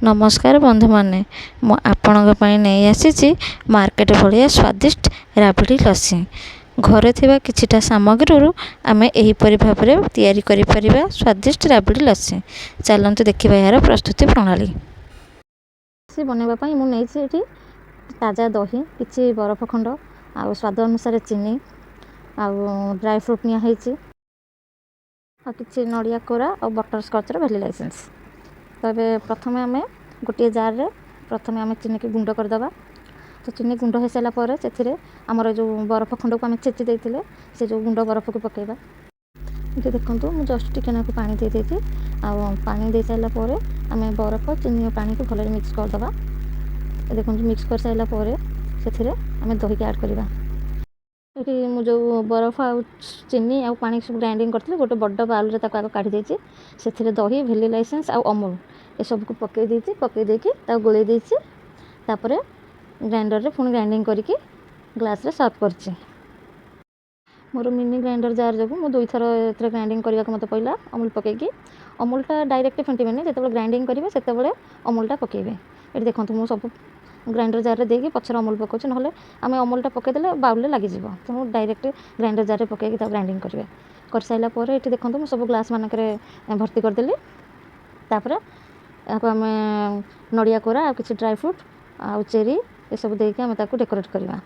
ନମସ୍କାର ବନ୍ଧୁମାନେ, ମୁଁ ଆପଣଙ୍କ ପାଇଁ ନେଇ ଆସିଛି ମାର୍କେଟ ଭଳିଆ ସ୍ୱାଦିଷ୍ଟ ରାବିଡ଼ି ଲସି। ଘରେ ଥିବା କିଛିଟା ସାମଗ୍ରୀରୁ ଆମେ ଏହିପରି ଭାବରେ ତିଆରି କରିପାରିବା ସ୍ୱାଦିଷ୍ଟ ରାବିଡ଼ି ଲସି। ଚାଲନ୍ତୁ ଦେଖିବା ଏହାର ପ୍ରସ୍ତୁତି ପ୍ରଣାଳୀ। ଲସି ବନାଇବା ପାଇଁ ମୁଁ ନେଇଛି ଏଠି ତାଜା ଦହି, କିଛି ବରଫ ଖଣ୍ଡ ଆଉ ସ୍ୱାଦ ଅନୁସାରେ ଚିନି ଆଉ ଡ୍ରାଏ ଫ୍ରୁଟ୍ ନିଆ ହେଇଛି ଆଉ କିଛି ନଡ଼ିଆ କୋରା ଆଉ ବଟର ସ୍କଚର ଭ୍ୟାନିଲା ଏସେନ୍ସ। ତ ଏବେ ପ୍ରଥମେ ଆମେ ଗୋଟିଏ ଜାର୍ରେ ପ୍ରଥମେ ଆମେ ଚିନିକି ଗୁଣ୍ଡ କରିଦେବା। ତ ଚିନି ଗୁଣ୍ଡ ହୋଇସାରିଲା ପରେ ସେଥିରେ ଆମର ଯେଉଁ ବରଫ ଖଣ୍ଡକୁ ଆମେ ଛେଚି ଦେଇଥିଲେ, ସେ ଯେଉଁ ଗୁଣ୍ଡ ବରଫକୁ ପକାଇବା। ଏଠି ଦେଖନ୍ତୁ, ମୁଁ ଜଷ୍ଟ ଟିକେ ନାକୁ ପାଣି ଦେଇଦେଇଛି। ଆଉ ପାଣି ଦେଇସାରିଲା ପରେ ଆମେ ବରଫ, ଚିନି ଓ ପାଣିକୁ ଭଲରେ ମିକ୍ସ କରିଦେବା। ଦେଖନ୍ତୁ, ମିକ୍ସ କରିସାରିଲା ପରେ ସେଥିରେ ଆମେ ଦହିକି ଆଡ଼୍ କରିବା। ଏଠି ମୁଁ ଯେଉଁ ବରଫ ଆଉ ଚିନି ଆଉ ପାଣି ସବୁ ଗ୍ରାଇଣ୍ଡିଙ୍ଗ କରିଥିଲି, ଗୋଟେ ବଡ଼ ବାଉଲରେ ତାକୁ ଆଗ କାଢ଼ି ଦେଇଛି। ସେଥିରେ ଦହି, ଭ୍ୟାନିଲା ଏସେନ୍ସ ଆଉ ଅମୁଲ ଏସବୁକୁ ପକାଇ ଦେଇଛି। ପକାଇ ଦେଇକି ତାକୁ ଗୋଳେଇ ଦେଇଛି। ତାପରେ ଗ୍ରାଇଣ୍ଡରରେ ପୁଣି ଗ୍ରାଇଣ୍ଡିଙ୍ଗ କରିକି ଗ୍ଲାସ୍ରେ ସର୍ଭ କରିଛି। ମୋର ମିନି ଗ୍ରାଇଣ୍ଡର ଜାର୍ ଯୋଗୁଁ ମୁଁ ଦୁଇଥର ଏଥିରେ ଗ୍ରାଇଣ୍ଡିଙ୍ଗ କରିବାକୁ ମୋତେ ପଡ଼ିଲା। ଅମୁଲ ପକାଇକି, ଅମୁଲଟା ଡାଇରେକ୍ଟ ଫେଣ୍ଟିବେନି, ଯେତେବେଳେ ଗ୍ରାଇଣ୍ଡିଙ୍ଗ କରିବେ ସେତେବେଳେ ଅମୁଲଟା ପକାଇବେ। ଏଠି ଦେଖନ୍ତୁ, ମୁଁ ସବୁ ଗ୍ରାଇଣ୍ଡର ଜାର୍ରେ ଦେଇକି ପଛରେ ଅମୁଲ ପକାଉଛି। ନହେଲେ ଆମେ ଅମୁଲଟା ପକାଇଦେଲେ ବାଉଲରେ ଲାଗିଯିବ। ତେଣୁ ଡାଇରେକ୍ଟ ଗ୍ରାଇଣ୍ଡର ଜାର୍ରେ ପକାଇକି ତାକୁ ଗ୍ରାଇଣ୍ଡିଙ୍ଗ କରିବେ। କରିସାରିଲା ପରେ ଏଠି ଦେଖନ୍ତୁ, ମୁଁ ସବୁ ଗ୍ଲାସ୍ ମାନଙ୍କରେ ଭର୍ତ୍ତି କରିଦେଲି। ତାପରେ ଏହାକୁ ଆମେ ନଡ଼ିଆ କୋରା ଆଉ କିଛି ଡ୍ରାଏ ଫ୍ରୁଟ୍ ଆଉ ଚେରି ଏସବୁ ଦେଇକି ଆମେ ତାକୁ ଡେକୋରେଟ୍ କରିବା।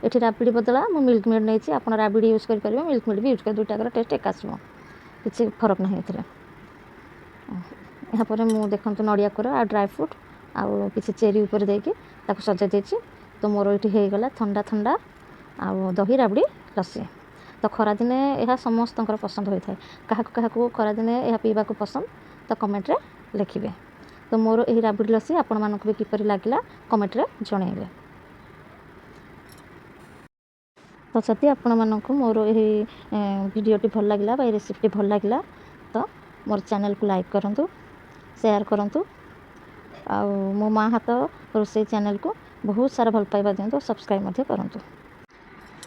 ଏଠି ରାବିଡ଼ି ବଦଳା ମୁଁ ମିଲ୍କ ମେଡ଼୍ ନେଇଛି। ଆପଣ ରାବିଡ଼ି ୟୁଜ୍ କରିପାରିବେ, ମିଲ୍କ ମେଡ଼୍ ବି ୟୁଜ୍ କରିବେ। ଦୁଇଟାକର ଟେଷ୍ଟ ଏକା ଆସିବ, କିଛି ଫରକ ନାହିଁ ଏଥିରେ। ଏହାପରେ ମୁଁ ଦେଖନ୍ତୁ, ନଡ଼ିଆ କୋରା ଆଉ ଡ୍ରାଏ ଫ୍ରୁଟ୍ ଆଉ କିଛି ଚେରି ଉପରେ ଦେଇକି ତାକୁ ସଜାଇ ଦେଇଛି। ତ ମୋର ଏଇଠି ହେଇଗଲା ଥଣ୍ଡା ଥଣ୍ଡା ଆଉ ଦହି ରାବିଡ଼ି ଲସି। ତ ଖରାଦିନେ ଏହା ସମସ୍ତଙ୍କର ପସନ୍ଦ ହୋଇଥାଏ। କାହାକୁ କାହାକୁ ଖରାଦିନେ ଏହା ପିଇବାକୁ ପସନ୍ଦ, ତ କମେଣ୍ଟରେ ଲେଖିବେ। ତ ମୋର ଏହି ରାବିଡ଼ି ଲସି ଆପଣମାନଙ୍କୁ ବି କିପରି ଲାଗିଲା, କମେଣ୍ଟରେ ଜଣାଇବେ। ତ ଯଦି ଆପଣମାନଙ୍କୁ ମୋର ଏହି ଭିଡ଼ିଓଟି ଭଲ ଲାଗିଲା ବା ଏହି ରେସିପିଟି ଭଲ ଲାଗିଲା, ତ ମୋର ଚ୍ୟାନେଲକୁ ଲାଇକ୍ କରନ୍ତୁ, ସେୟାର କରନ୍ତୁ ଆଉ ମୋ ମା ହାତ ରୋଷେଇ ଚ୍ୟାନେଲକୁ ବହୁତ ସାରା ଭଲ ପାଇବା ଦିଅନ୍ତୁ, ସବସ୍କ୍ରାଇବ୍ ମଧ୍ୟ କରନ୍ତୁ।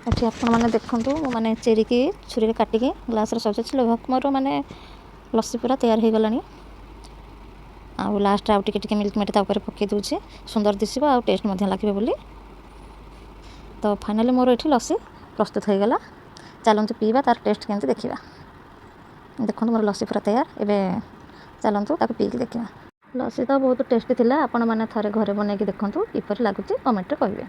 ଏଠି ଆପଣମାନେ ଦେଖନ୍ତୁ, ମୁଁ ମାନେ ଚେରିକି ଛୁରୀରେ କାଟିକି ଗ୍ଲାସ୍ରେ ସଜାଇଛି। ମୋର ମାନେ ଲସି ପୁରା ତିଆରି ହେଇଗଲାଣି। ଆଉ ଲାଷ୍ଟରେ ଆଉ ଟିକେ ଟିକେ ମିଲ୍କ ମେଡ଼୍ ତା ଉପରେ ପକାଇ ଦେଉଛି, ସୁନ୍ଦର ଦିଶିବ ଆଉ ଟେଷ୍ଟ ମଧ୍ୟ ଲାଗିବ ବୋଲି। ତ ଫାଇନାଲି ମୋର ଏଠି ଲସି ପ୍ରସ୍ତୁତ ହୋଇଗଲା। ଚାଲନ୍ତୁ ପିଇବା, ତାର ଟେଷ୍ଟ କେମିତି ଦେଖିବା। ଦେଖନ୍ତୁ, ମୋର ଲସି ପୁରା ତୟାର। ଏବେ ଚାଲନ୍ତୁ ତାକୁ ପିଇକି ଦେଖିବା। ଲସି ତ ବହୁତ ଟେଷ୍ଟି ଥିଲା। ଆପଣମାନେ ଥରେ ଘରେ ବନେଇକି ଦେଖନ୍ତୁ, କିପରି ଲାଗୁଛି କମେଣ୍ଟରେ କହିବେ।